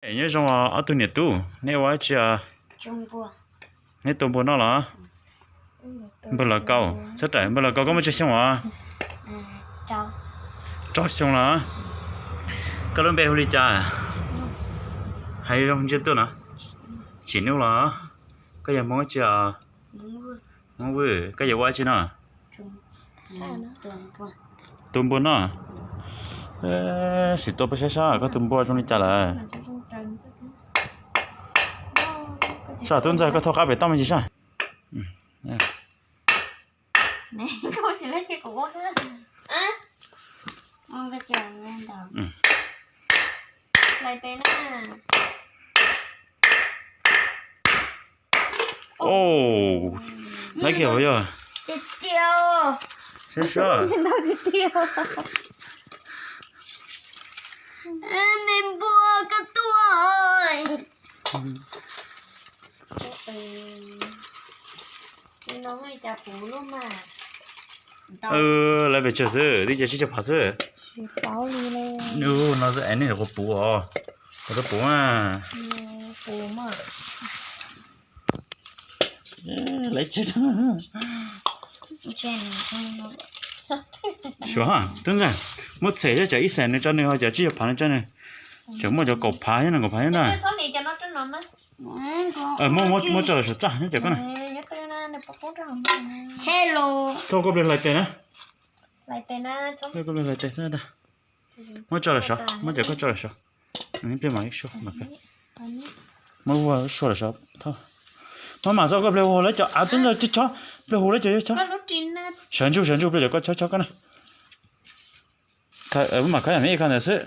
Nyob zoo ob tug niam tub, neb ua dab tsi? Neb tua npua noj los? Npawg Los Kaus, txhob rawm, npawg Los Kaus koj muaj tsawg xyoo os? Rau xyoo los? Koj lub npe hu li cas? Hais zoo ntsiag tuaj no. Tsim Nuj los? Koj yog Hmoob dab tsi os? Hmoob Vwj, koj yog ua dab tsi no? Tua npua noj. Sim tua peb saib seb koj tua npua zoo li cas lawm. Sab tub ntxawg koj thauj qab pem toj me ntsis sab. Laiv kiag yog. Sab sab. Me npua koj tuaj. Laiv pes tsawg xwb, twb cia tsib caug phav xwb. No es nej puv os, puv os. Laiv tsev. Suav, tub ntxawg, muab txhem thiab cov ib xees no tso nws, ho cov tsib caug phav no tso nws. Cov muaj cov kaum phav thiab no, kaum phav thiab ntag. Muab tso los saum txaj neb cov koj na. Thauj koj pliag lais tes na. Thauj koj pliag lais tes xwb. Muab tso los saud, muab cov koj tso los saud. Pliag mam sua, muab vuag sua los saud. Muab mam txhob koj pliag hu lawv cov av tub ntxawg chob, pliag hu lawv cov chob. Sawv ntsug sawv ntsug pliag cov koj chob chob koj na. Mam khawb yam me ib khawb ntawd xwb.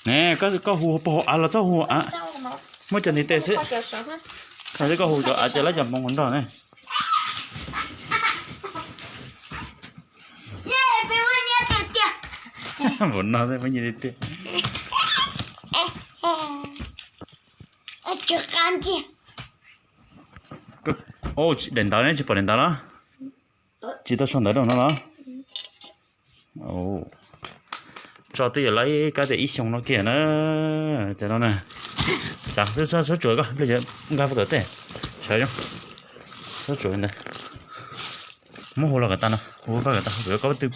Ne, koj hu puag hauv av los txhob hu av. Muab cov ntiv tes xwb. Koj hu cov av ces lawv cov hmoov nrog ne. Npaum no muab nyiaj tiag tiag. Daim ntawv ne, tsis pom daim ntawv los? Tsis tau sau ntawv rau no los? Tso twb yuav lawm kab tias ib xyoo no kiag na. Cov no na. Txhob tsuav koj, nkag puag tom tej. Sawv zoo. Txhob tsuav li ntawd. Muab hu los kom tas no, hu koj kom tas, hu pem koj pob tw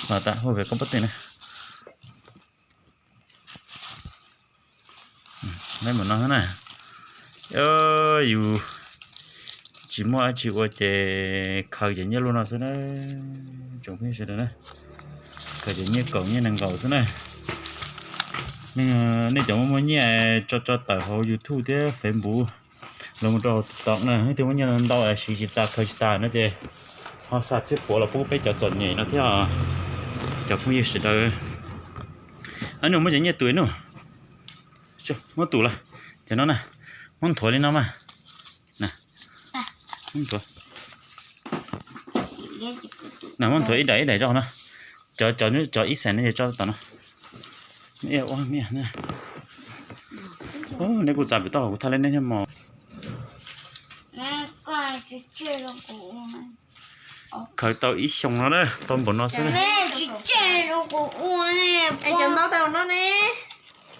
los tas, hu pem koj pob tw na. Lawv mus no xwb na. Yus tsis muaj dab tsi ua ces khaws cov nyiaj luaj no xwb na. Tsoom phooj ywg sawv daws na, khaws cov nyiaj kaum nyiaj nees nkaum xwb na. Nej cov muaj muaj nyiaj tso tso tawm hauv YouTube thiab Facebook los mus rau hauv TikTok na, leej twg muaj nyiaj ntau siv tsis tas khaws tsis tas no ces ho xa txhiab puav los pub peb cov txom nyem no thiab. Cov phooj ywg sawv daws, nuj muab cov nyiaj tus nuj, muab tus los, cov no na, muab nthuav li no mas. Muab nthuav ib daim ib daim tso no. Cov, cov ib xees no ces tso tom no. Neb kuj txav pem toj kuv thaj leb neb thiab mos. Khaws tau ib xyoos no na, tau npaum no xwb na.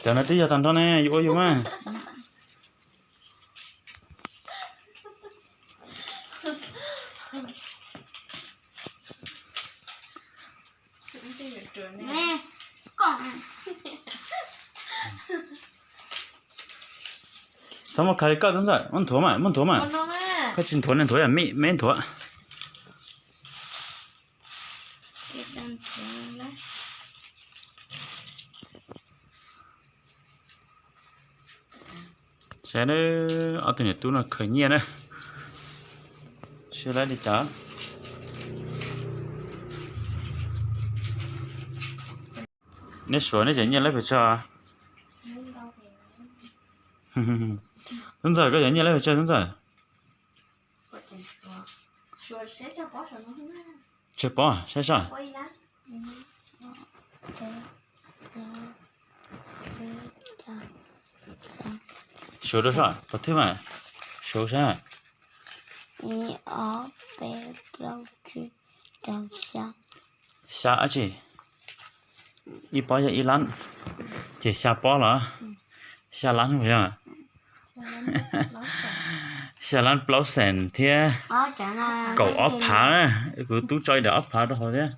Cov no twb yog tag nrho ne, yuav ua yus mas. Txhob muab khaws li koj tub ntxawm, muab nthuav mas, muab nthuav mas. Koj tsis nthuav ne, nthuav yam me me nthuav. Saib, ob tug niam tub no khaws nyiaj na. Saib lawv li cas. Neb suav neb cov nyiaj lawv pes tsawg? Tub ntxawm, koj cov nyiaj lawv pes tsawg tub ntxawm? Tsawg pob saib soj. Suav rau soj, pov thwj mas. Suav saib. Xya dab tsi? Ib pob yog ib lab. Ces xya pob los? Xya lab los yog? Xya lab plaub xees thiab kaum ob phav na. Kuv tub tso ib daim ob phav rau hauv thiab.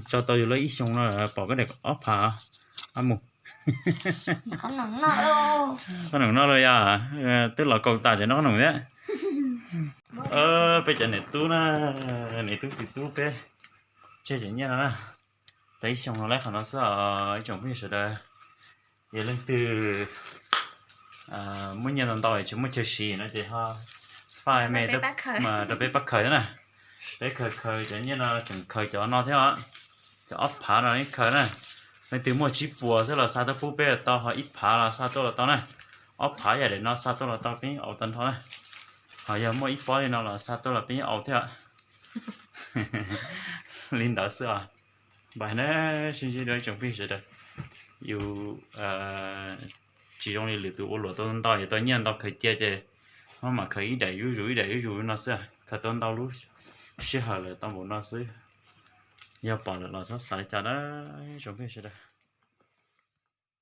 Tso tau yus lawm ib xyoo no pom koj daim ob phav. Ab mus, qhov noom no los yog twb los kaus tas ces noj qhob noom thiab. Peb cov niam tub na, niam tub txiv tub peb tseg cov nyiaj no na, tau ib xyoo no lawm qhov no xwb os ib tsoom phooj ywg sawv daws. Yog leej twg muaj nyiaj ntau ntau tsis muaj chaw siv no ces ho faj me rau peb pab khaws thiab na. Peb khaws khaws cov nyiaj no tseem khaws cov no thiab os. Cov ob phav no yeej khaws na. Leej twg muaj tsib puas xwb los xa tuaj pub peb los tau, ho ib phav los xa tuaj los tau na. Ob phav yam daim no xa tuaj los tau peb yeej au tag nrho na. Ho yog muaj ib pob li no los xa tuaj los peb yeej au thiab. Li ntawd xwb os. Npaj na, sib ntsib dua ib tsoom phooj ywg sawv daws. Yus tsis zoo li lwm tus ua luam tau ntau, yus tau nyiaj ntau khaws cia ces maj mam khaws ib daim zuj zus ib daim zuj zus no xwb. Khaws tau ntau lub sij hawm lawm tau npaum no xwb. Yog pom lawm los txhob xav li cas na tsoom phooj ywg sawv daws.